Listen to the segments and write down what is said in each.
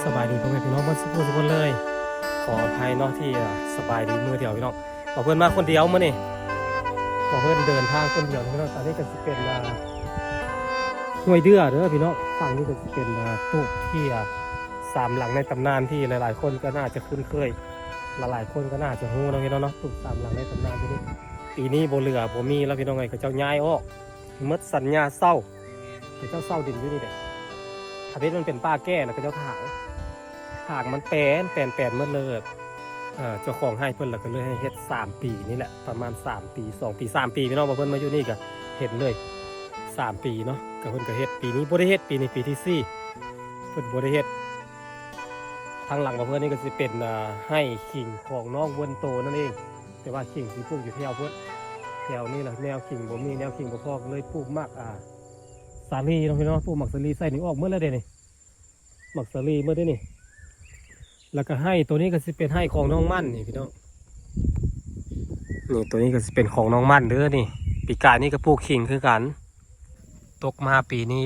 ສະບາຍດີພໍ່ແມ່ພີ່ນ້ອງເບິດສູ່ຜູ້ສູ່ຄົນເລີຍ. ຂໍອະໄພເນາະທີ່ ເອີ ສະບາຍດີມື້ດຽວພີ່ນ້ອງ. ບ່າວເພິ່ນມາຄົນດຽວມື້ນີ້. ບ່າວເພິ່ນເດີນທາງຄົນດຽວພີ່ນ້ອງ. ອັນນີ້ກໍຊິເປັນ ອ່າ ຫ້ວຍເດື່ອເດີພີ່ນ້ອງ. ຝັ່ງນີ້ກໍຊິເປັນ ອ່າ ຕູບທີ່ ອ່າ ສາມຫຼັງໃນຕຳນານທີ່ຫຼາຍໆຄົນກໍໜ້າຈະຄຸ້ນເຄີຍ, ຫຼາຍໆຄົນກໍໜ້າຈະຮູ້ເນາະພີ່ນ້ອງເນາະ. ຕູບສາມຫຼັງໃນຕຳນານທີ່ນີ້ ປີນີ້ບໍ່ເຫຼືອບໍ່ມີແລ້ວພີ່ນ້ອງເອີຍ. ເຂົາເຈົ້າຍ້າຍອອກ ໝົດສັນຍາເຊົ່າ. ເຂົາເຈົ້າເຊົ່າດິນຢູ່ນີ້ເດ້. ທຳອິດມັນເປັນປ່າແກ່ ແລ້ວເຂົາເຈົ້າຖາງ ຖາງມັນແປນ ແປນ ແປນໝົດເລີຍ. ເອີ ເຈົ້າຂອງໃຫ້ເພິ່ນ ແລ້ວກໍເລີຍໃຫ້ເຮັດສາມປີນີ້ແຫຼະ ປະມານສາມປີ ສອງປີ ສາມປີ ພີ່ນ້ອງ. ວ່າເພິ່ນມາຢູ່ນີ້ກໍເຫັນເລີຍ ສາມປີເນາະ. ກໍເພິ່ນກໍເຮັດ ປີນີ້ບໍ່ໄດ້ເຮັດ ປີນີ້ປີທີສີ່ ເພິ່ນບໍ່ໄດ້ເຮັດ. ທາງຫຼັງຂອງເພິ່ນນີ້ກໍຊິເປັນ ເອີ ໄຮ່ຂີງຂອງນ້ອງເວີນໂຕນັ້ນເອງ. ແຕ່ວ່າຂີງຊິປູກຢູ່ແຖວພຸ້ນ ແຖວນີ້ລະ ແນວຂີງບໍ່ມີ ແນວຂີງບໍ່ພໍ ກໍເລີຍປູກໝາກ ອ່າ ສາລີເນາະພີ່ນ້ອງ. ປູກໝາກສາລີໃສ່ນີ້ອອກໝົດແລ້ວເດ້ນີ້ ໝາກສາລີໝົດເດ້ນີ້. ແລ້ວກໍໄຮ່ໂຕນີ້ກໍຊິເປັນໄຮ່ຂອງນ້ອງໝັ້ນນີ້ພີ່ນ້ອງ. ນີ້ ໂຕນີ້ກໍຊິເປັນຂອງນ້ອງໝັ້ນເດີນີ້. ປີກາຍນີ້ກໍປູກຂີງຄືກັນ. ຕົກມາປີນີ້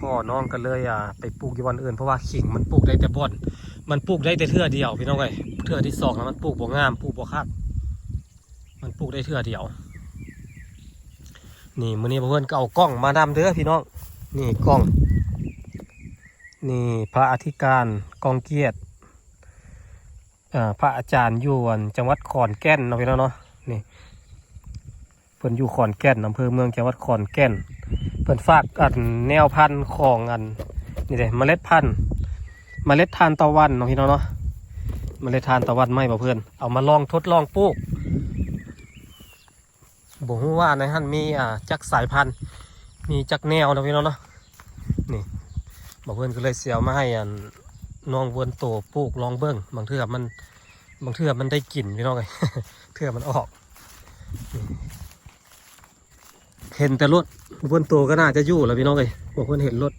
ພໍ່ນ້ອງກໍເລີຍ ອ່າ ໄປປູກຢູ່ບ່ອນອື່ນ ເພາະວ່າຂີງມັນປູກໄດ້ແຕ່ບ່ອນ ມັນປູກໄດ້ແຕ່ເທື່ອດຽວພີ່ນ້ອງເອີຍ. ເທື່ອທີສອງແລ້ວມັນປູກບໍ່ງາມ ປູກບໍ່ຄັກ ມັນປູກໄດ້ເທື່ອດຽວ. ນີ້ ມື້ນີ້ພວກເພິ່ນກໍເອົາກ້ອງມານຳເດີພີ່ນ້ອງ. ນີ້ກ້ອງ ນີ້ພະອະທິການກ້ອງກຽດ ເອີ ພະອາຈານຢູ່ ອັນ ຈັງຫວັດຂອນແກ່ນເນາະພີ່ນ້ອງເນາະ. ນີ້ ເພິ່ນຢູ່ຂອນແກ່ນ ອຳເພີເມືອງ ຈັງຫວັດຂອນແກ່ນ. ເພິ່ນຝາກ ອັນ ແນວພັນຂອງ ອັນ ນີ້ເດ້ ເມລັດພັນ ເມລັດທານຕາວັນເນາະພີ່ນ້ອງເນາະ. ເມລັດທານຕາວັນໃໝ່ ບໍ່ເພິ່ນເອົາມາລອງ ທົດລອງປູກ. ບໍ່ຮູ້ວ່າໃນຫັ້ນມີ ອ່າ ຈັກສາຍພັນ ມີຈັກແນວເນາະພີ່ນ້ອງເນາະ. ນີ້ ບໍ່ເພິ່ນກໍເລີຍຊິເອົາມາໃຫ້ ອັນ ນ້ອງເວີນໂຕປູກລອງເບິ່ງ. ບາງເທື່ອມັນ ບາງເທື່ອມັນໄດ້ກິນພີ່ນ້ອງເອີຍ ເທື່ອມັນອອກ. ເຫັນແຕ່ລົດເວີນໂຕກໍໜ້າຈະຢູ່ລະພີ່ນ້ອງເອີຍ. ບໍ່ເພິ່ນເຫັນລົດ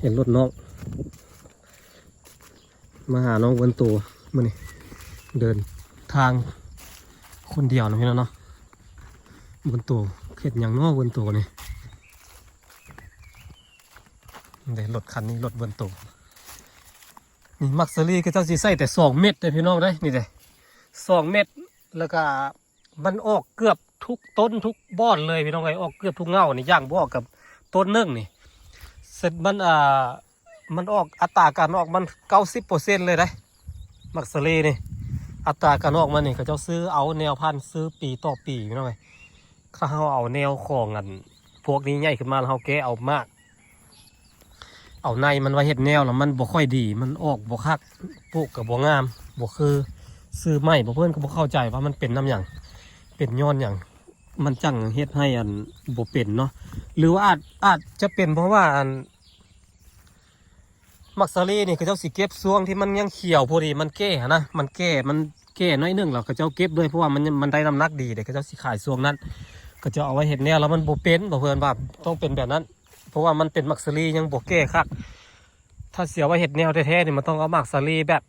ເຫັນລົດນ້ອງ ມາຫານ້ອງເວີນໂຕມື້ນີ້ ເດີນທາງຄົນດຽວນະພີ່ນ້ອງເນາະ. ເວີນໂຕເຮັດຫຍັງເນາະ ເວີນໂຕນີ້. ເດ້ ລົດຄັນນີ້ລົດເວີນໂຕ. ນີ້ໝາກສາລີເຂົາເຈົ້າຊິໃສ່ແຕ່ສອງເມັດເດ້ພີ່ນ້ອງເດ້. ນີ້ເດ້ ສອງເມັດ ແລ້ວກະ ມັນອອກເກືອບທຸກຕົ້ນທຸກບ່ອນເລີຍພີ່ນ້ອງເອີຍ. ອອກເກືອບທຸກເຫງົ້ານີ້ ຢ່າງບໍ່ອອກກັບຕົ້ນໜຶ່ງນີ້ ເສັດມັນ ອ່າ ມັນອອກ ອັດຕາການອອກມັນເກົ້າສິບເປີເຊັນເລີຍເດ້ ໝາກສາລີນີ້. ອັດຕາການອອກມັນນີ້ ເຂົາເຈົ້າຊື້ເອົາແນວພັນ ຊື້ປີຕໍ່ປີພີ່ນ້ອງເອີຍ. ຖ້າເຮົາເອົາແນວຂອງ ອັນ ພວກນີ້ໃຫຍ່ຂຶ້ນມາ ແລ້ວເຮົາແກະເອົາໝາກ ເອົາໃນມັນໄວ້ເຮັດແນວ ແລ້ວມັນບໍ່ຄ່ອຍດີ ມັນອອກບໍ່ຄັກ ປູກກໍບໍ່ງາມ ບໍ່ຄືຊື້ໃໝ່. ເພິ່ນກໍບໍ່ເຂົ້າໃຈວ່າມັນເປັນນຳຫຍັງ ເປັນຍ້ອນຫຍັງ ມັນຈັ່ງເຮັດໃຫ້ ອັນ ບໍ່ເປັນເນາະ. ຫຼືວ່າອາດ ອາດຈະເປັນເພາະວ່າ ອັນ ໝາກສາລີນີ້ ເຂົາເຈົ້າຊິເກັບຊ່ວງທີ່ມັນຍັງຂຽວ ພໍດີມັນແກ່ຫັ້ນນະ ມັນແກ່ ມັນແກ່ໜ້ອຍໜຶ່ງ ແລ້ວເຂົາເຈົ້າເກັບເລີຍ ເພາະວ່າມັນ ມັນໄດ້ນ້ຳໜັກດີເດ້. ເຂົາເຈົ້າຊິຂາຍຊ່ວງນັ້ນ ເຂົາເຈົ້າເອົາໄວ້ເຮັດແນວ ແລ້ວມັນບໍ່ເປັນ ບໍ່ເພິ່ນວ່າຕ້ອງເປັນແບບນັ້ນ. ເພາະວ່າມັນເປັນໝາກສາລີຍັງບໍ່ແກ່ຄັກ. ຖ້າຊິເອົາໄວ້ເຮັດແນວແທ້ໆນີ້ ມັນຕ້ອງເອົາໝາກສາລີແບບ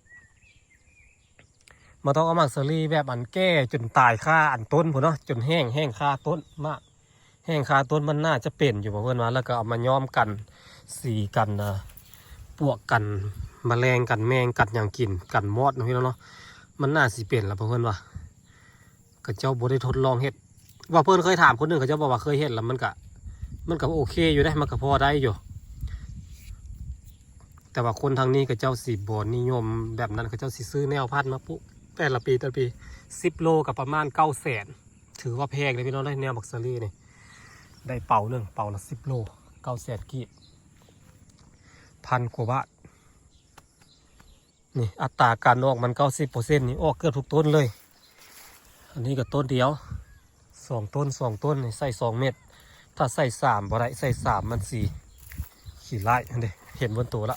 ມັນຕ້ອງເອົາໝາກສາລີແບບອັນແກ່ຈົນຕາຍຄາອັນຕົ້ນພຸ້ນເນາະ ຈົນແຫ້ງ ແຫ້ງຄາຕົ້ນ ໝາກແຫ້ງຄາຕົ້ນ ມັນໜ້າຈະເປັນຢູ່ ເພິ່ນວ່າ. ແລ້ວກໍເອົາມາຍ້ອມກັນ ສີກັນ ອ່າ ປວກກັນ ມະແລງກັນ ແມງກັດຫຍັງກິນ ກັນມອດເນາະ ພີ່ນ້ອງເນາະ. ມັນໜ້າຊິເປັນລະ ເພິ່ນວ່າ. ເຂົາເຈົ້າບໍ່ໄດ້ທົດລອງເຮັດ ວ່າເພິ່ນເຄີຍຖາມຄົນໜຶ່ງ ເຂົາເຈົ້າບອກວ່າເຄີຍເຮັດແລ້ວ ມັນກະ ມັນກະໂອເຄຢູ່ເດ້ ມັນກະພໍໄດ້ຢູ່. ແຕ່ວ່າຄົນທາງນີ້ ເຂົາເຈົ້າຊິບໍ່ນິຍົມແບບນັ້ນ ເຂົາເຈົ້າຊິຊື້ແນວພັນມາປູກແຕ່ລະປີ ແຕ່ລະປີ ສິບໂລກະປະມານເກົ້າແສນ ຖືວ່າແພງເດ້ພີ່ນ້ອງເດ້. ແນວໝາກສາລີນີ້ ໄດ້ເປົາໜຶ່ງ ເປົາລະສິບໂລ ເກົ້າແສນກີບ ພັນກວ່າບາດ. ນີ້ ອັດຕາການອອກມັນເກົ້າສິບເປີເຊັນນີ້ ອອກເກືອບທຸກຕົ້ນເລີຍ. ອັນນີ້ກໍຕົ້ນດຽວ ສອງຕົ້ນ ສອງຕົ້ນນີ້ ໃສ່ສອງເມັດ. ຖ້າໃສ່ສາມບໍ່ໄດ້ ໃສ່ສາມມັນຊິຂີ້ລ້າຍ. ຫັ້ນເດ້ ເຫັນເບິ່ງໂຕລະ.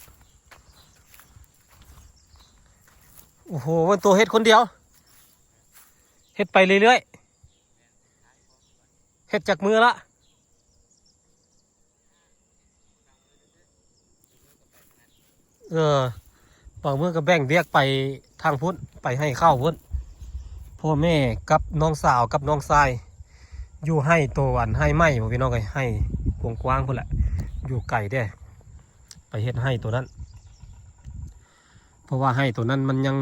ໂອ້ໂຫ ເບິ່ງໂຕເຮັດຄົນດຽວ ເຮັດໄປເລື້ອຍໆ. ເຮັດຈັກມື້ລະ? ເອີ ບາງມື້ກໍແບ່ງວຽກໄປທາງພຸ້ນ ໄປໃຫ້ເຂົ້າພຸ້ນ. ພໍ່ແມ່ກັບນ້ອງສາວກັບນ້ອງຊາຍ ຢູ່ໄຮ່ໂຕອັນໄຮ່ໃໝ່ບໍ່ ພີ່ນ້ອງເອີຍ ໄຮ່ກວ້າງໆພຸ້ນແຫຼະ ຢູ່ໄກເດ້ ໄປເຮັດໄຮ່ໂຕນັ້ນ. ເພາະວ່າໄຮ່ໂຕນັ້ນມັນຍັງ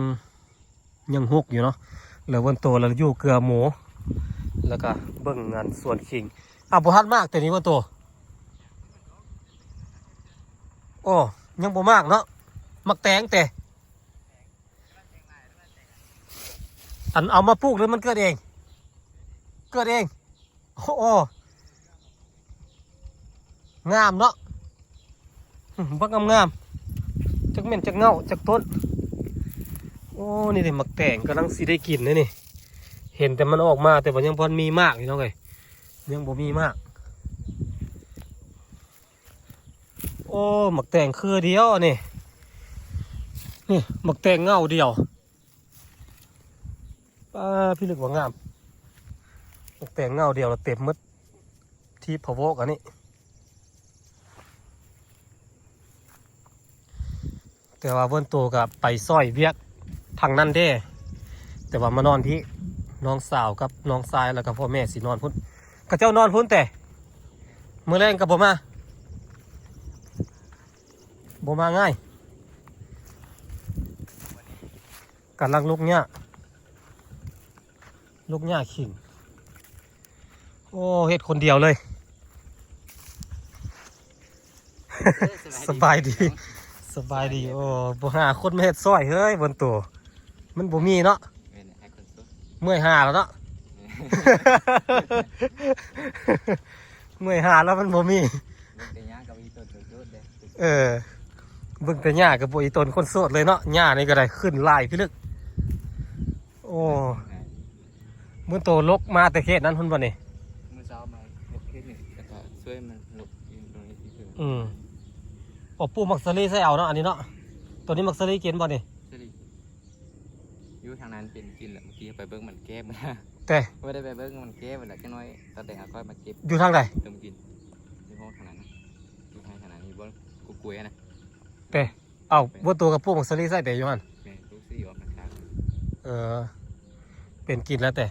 ຍັງຮົກຢູ່ເນາະ ແລ້ວເວີ້ນໂຕລະຢູ່ເກືອໝູ ແລ້ວກະເບິ່ງອັນສວນຂີງ. ອ້າວ ບໍ່ທັນໝາກແຕ່ນີ້ເວີ້ນໂຕ. ໂອ້ ຍັງບໍ່ໝາກເນາະ ໝາກແຕງແຕ່ ອັນເອົາມາປູກຫຼືມັນເກີດເອງ? ເກີດເອງ. ໂອ້ ງາມເນາະ ອືມ ບັກງາມໆ ຈັກແມ່ນຈັກເຫງົ້າຈັກຕົ້ນ. ໂອ້ ນີ້ເດ້ ໝາກແຕງກຳລັງຊິໄດ້ກິນເດ້ນີ້ ເຫັນແຕ່ມັນອອກມາ ແຕ່ວ່າຍັງບໍ່ທັນມີໝາກພີ່ນ້ອງເອີຍ ຍັງບໍ່ມີໝາກ. ໂອ້ ໝາກແຕງເຄືອດຽວອັນນີ້ ນີ້ໝາກແຕງເຫງົ້າດຽວ. ປ້າ ພິລຶກວ່າງາມ ໝາກແຕງເຫງົ້າດຽວລະເຕັມໝົດທີ່ພະໂວກອັນນີ້. ແຕ່ວ່າເວີ້ນໂຕກໍໄປຊ່ອຍວຽກທາງນັ້ນເດ້ ແຕ່ວ່າມານອນພີ້ ນ້ອງສາວກັບນ້ອງຊາຍ ແລ້ວກໍພໍ່ແມ່ຊິນອນພຸ້ນ ເຂົາເຈົ້ານອນພຸ້ນແຕ່ ມື້ແລງກໍບໍ່ມາ ບໍ່ມາງ່າຍ. ກຳລັງລຸກຫຍ້າ ລຸກຫຍ້າຂິງ. ໂອ້ ເຮັດຄົນດຽວເລີຍ. ເອີ ສະບາຍດີ ສະບາຍດີ. ໂອ້ ບໍ່ຫາຄົນມາເຮັດຊ່ອຍເຮີ້ຍ ເບິ່ງໂຕ ມັນບໍ່ມີເນາະ. ແມ່ນ ຫາຄົນໂສດ ເມື່ອຍຫາແລ້ວເນາະ. ເມື່ອຍຫາແລ້ວມັນບໍ່ມີ ເບິ່ງແຕ່ຫຍ້າກໍບໍ່ອີ່ຕົນຄົນໂສດເດ້. ເອີ ເບິ່ງແຕ່ຫຍ້າກໍບໍ່ອີ່ຕົນຄົນໂສດເລີຍເນາະ. ຫຍ້ານີ້ກໍໄດ້ຂຶ້ນຫຼາຍພິລຶກ. ໂອ້ ມື້ໂຕລົກມາແຕ່ເຂດນັ້ນພຸ້ນບໍ່ນີ້? ມື້ເຊົ້າມາລົກເຂດນີ້ ແລ້ວກໍຊ່ວຍມັນລົກຢູ່ຕົງນີ້ອີກ. ອືມ ໂອ້ ປູກໝາກສາລີໃສ່ເອົາເນາະ ອັນນີ້ເນາະ. ໂຕນີ້ໝາກສາລີກິນບໍ່ນີ້? ສາລີ ຢູ່ທາງນັ້ນເປັນກິນແຫຼະ ເມື່ອກີ້ໄປເບິ່ງມັນແກ້ບ ແຕ່ບໍ່ໄດ້ໄປເບິ່ງມັນແກ້ບແລ້ວ ຈັກໜ້ອຍຕອນແລງເຮົາຄ່ອຍມາເກັບ. ຢູ່ທາງໃດ? ຕົມກິນ ຢູ່ຫ້ອງທາງນັ້ນນະ ຢູ່ໃນທາງນັ້ນ ຢູ່ບ່ອນກົກກ້ວຍນະ. ແຕ່ ເອົ້າ ບໍ່ໂຕກະປູກໝາກສາລີໃສ່ແຕ່ຢູ່ຫັ້ນ. ແມ່ນ ປູກສາລີອອກທາງ. ເອີ ເປັນກິນແລ້ວແຕ່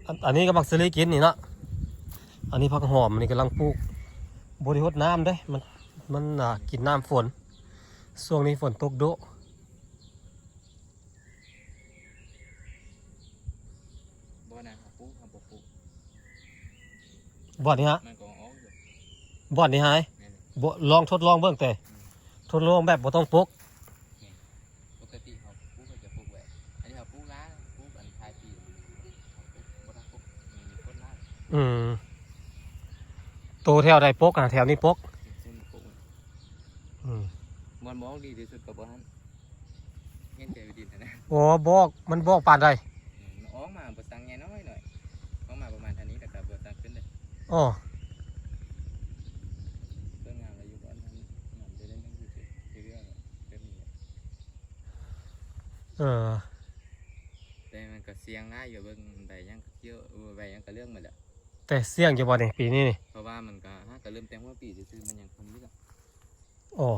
ອັນ ອັນນີ້ກໍໝາກສາລີກິນນີ້ເນາະ. ອັນນີ້ຜັກຫອມ ອັນນີ້ກຳລັງປູກ ບໍ່ໄດ້ຫົດນ້ຳເດ້ ມັນ ມັນ ອ່າ ກິນນ້ຳຝົນ ຊ່ວງນີ້ຝົນຕົກໂດະ. ບໍ່ນະ ເຮົາປູກ ເຮົາບໍ່ປູກ. ບ່ອນນີ້ຫະ? ມັນກໍອອກຢູ່. ບ່ອນນີ້ຫາຍ? ແມ່ນ. ບໍ່ ລອງທົດລອງເບິ່ງແຕ່. ອືມ. ທົດລອງແບບບໍ່ຕ້ອງປົກ. ແມ່ນ. ປົກກະຕິເຮົາປູກ ເຮົາຈະປົກໄວ້. ອັນນີ້ເຮົາປູກລ້າ ປູກອັນທ້າຍປີ ເຮົາປຸກ ບໍ່ທັນປົກ ມີຄົນລ້າ. ອືມ. ໂຕແຖວໃດປົກຫະ? ແຖວນີ້ປົກ? ເສັ້ນປົກ. ອືມ. ບ່ອນບໍ່ອອກດີທີ່ສຸດກໍບໍ່ຫັ້ນ. ເຫັນແຕ່ຢູ່ດິນຫັ້ນນະ. ໂອ້ ບໍ່ອອກ ມັນບໍ່ອອກປານໃດ? ອືມ ມັນອອກມາບໍ່ສັງໃຫຍ່ນ້ອຍໆ ອອກມາປະມານເທົ່ານີ້ ແລ້ວກໍບໍ່ສັງຂຶ້ນເດ້. ອໍ ສວຍງາມແລ້ວຢູ່ບ່ອນນັ້ນ ງາມເດ້ ເລື່ອງຢູ່ເລື້ອຍໆ ແບບນີ້ແຫຼະ. ເອີ ແຕ່ມັນກໍສ່ຽງຫຼາຍຢູ່ ເບິ່ງໃບຫຍັງກໍຂຽວ ເອີ ໃບຫຍັງກໍເຫຼືອງໝົດແລ້ວ. ແຕ່ສ່ຽງຢູ່ບໍ່ນີ້ ປີນີ້ນີ້? ເພາະວ່າມັນກໍຫາກະເລີ່ມແຕ່ງຫົວປີຊື່ໆ ມັນຍັງບໍ່ມີດອກ. ອໍ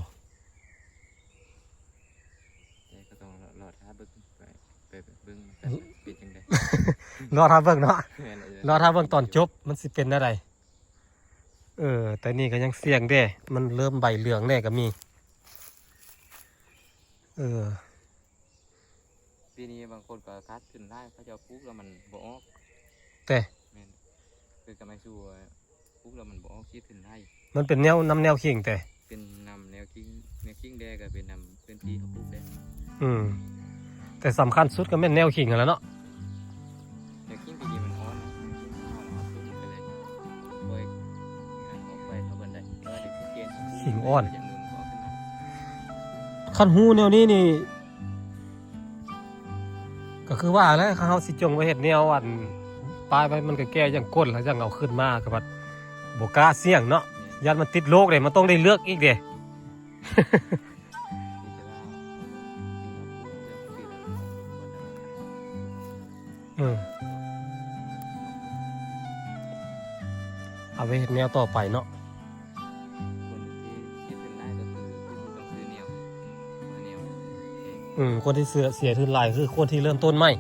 ແຕ່ກໍຕ້ອງລໍຖ້າເບິ່ງ ໄປ ໄປເບິ່ງນຳກັນເປັນຈັ່ງໃດ. ລໍຖ້າເບິ່ງເນາະ. ແມ່ນ ລໍຖ້າເບິ່ງຕອນຈົບ ມັນຊິເປັນແນວໃດ. ເອີ ແຕ່ນີ້ກໍຍັງສ່ຽງເດ້ ມັນເລີ່ມໃບເຫຼືອງແດ່ກໍມີ. ເອີ ປີນີ້ບາງຄົນກໍຂາດທຶນຫຼາຍ ເຂົາເຈົ້າປູກແລ້ວມັນບໍ່ອອກ. ແຕ່ ແມ່ນ ຄືກະໄມ້ຊູ ປູກແລ້ວມັນບໍ່ອອກ ຂາດທຶນຫຼາຍ. ມັນເປັນແນວ ນຳແນວຄີງແຕ່ ເປັນນຳແນວຄີງ ແນວຄີງແດ່ກໍເປັນນຳພື້ນທີ່ເຮົາປູກແດ່. ອືມ ແຕ່ສຳຄັນສຸດກໍແມ່ນແນວຄີງຫັ້ນແຫຼະເນາະ. ແນວຄີງປີນີ້ມັນອ່ອນ ແນວຄີງມັນອ່ອນ ເຮົາປູກມັນກໍເລີຍ ໂອ້ຍ ອອກໄປເທົ່າເພິ່ນໄດ້ ເພາະວ່າເດັກເກນ ຂີງອ່ອນ. ຄັນຮູ້ແນວນີ້ນີ້ ກໍຄືວ່າແຫຼະ ຄັນເຮົາຊິຈົ່ງໄປເຮັດແນວອັນ ປາຍໄປ ມັນກໍແກ່ຢ່າງກົ້ນ ແລ້ວຈັ່ງເອົາຂຶ້ນມາ ກໍບັດບໍ່ກ້າສ່ຽງເນາະ. ຢ້ານມັນຕິດໂລກເດ້ ມັນຕ້ອງໄດ້ເລືອກອີກເດ້. ເອີ ເອົາໄວ້ເຮັດແນວຕໍ່ໄປເນາະ. ຄົນທີ່ເສຍທຶນຫຼາຍກໍຄືຜູ້ທີ່ຕ້ອງຊື້ແນວ ແນວ ອືມ ຄົນທີ່ເສຍ ເສຍທຶນຫຼາຍຄືຄົນທີ່ເລີ່ມຕົ້ນໃໝ່.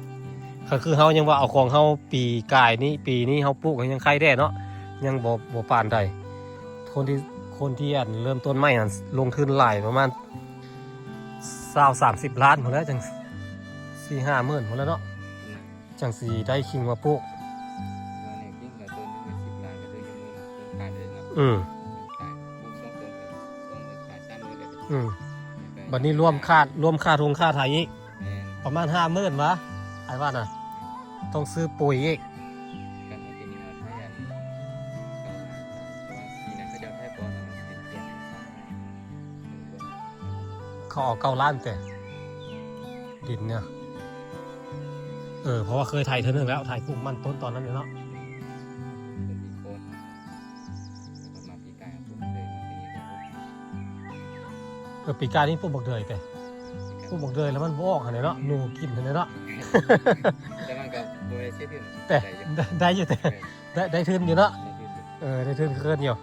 ກໍຄືເຮົາຍັງວ່າເອົາຂອງເຮົາປີກາຍນີ້ ປີນີ້ເຮົາປູກ ເຮົາຍັງໄຄແດ່ເນາະ ຍັງບໍ່ ບໍ່ປານໃດ. ຄົນທີ່ ຄົນທີ່ອັນເລີ່ມຕົ້ນໃໝ່ຫັ້ນ ລົງທຶນຫຼາຍປະມານ ຊາວສາມສິບລ້ານພຸ້ນແຫຼະ ຈັ່ງສີ່ຫ້າໝື່ນພຸ້ນແຫຼະເນາະ ອືມ ຈັ່ງຊິໄດ້ຄິງມາປູກ. ວ່າແນວກິນກໍຕົ້ນໜຶ່ງສິບລ້ານ ກໍຄືຍັງມີໂຄງການເລີຍເນາະ ອືມ ໂຄງການປູກສອງຕົ້ນກໍສອງໝື່ນປາຍ ສາມໝື່ນເລີຍ ອືມ ແລ້ວກໍ ບັດນີ້ລວມຄ່າ ລວມຄ່າທົ່ງຄ່າໄຖອີກ ແມ່ນ ປະມານຫ້າໝື່ນຫວາ ອ້າຍວ່ານະ ຕ້ອງຊື້ປຸ໋ຍອີກ ຄັນວ່າປີນີ້ເຮົາໄຖອັນ ເຂົາວ່າ ເພາະວ່າປີນັ້ນເຂົາເຈົ້າໄຖບໍ່ ແລ້ວມັນເປັນກຽງ ເຂົາເອົາເກົ້າລ້ານແຕ່ ດິນເນາະ ເອີ ເພາະວ່າເຄີຍໄຖເທື່ອໜຶ່ງແລ້ວ ໄຖປູກມັນຕົ້ນຕອນນັ້ນແຫຼະເນາະ ເອີ ປີກາຍປູກບັກເດືອຍແຕ່ ປູກບັກເດືອຍແລ້ວມັນບໍ່ອອກຫັ້ນແຫຼະເນາະ ໜູກິນຫັ້ນແຫຼະເນາະ ແຕ່ມັນກໍບໍ່ໄດ້ເສຍທຶນ ແຕ່ໄດ້ຢູ່ ໄດ້ຢູ່ແຕ່ ເອີ ໄດ້ ໄດ້ທຶນຢູ່ເນາະ ໄດ້ທຶນຢູ່ ເອີ ໄດ້ທຶນຄືກັນຢູ່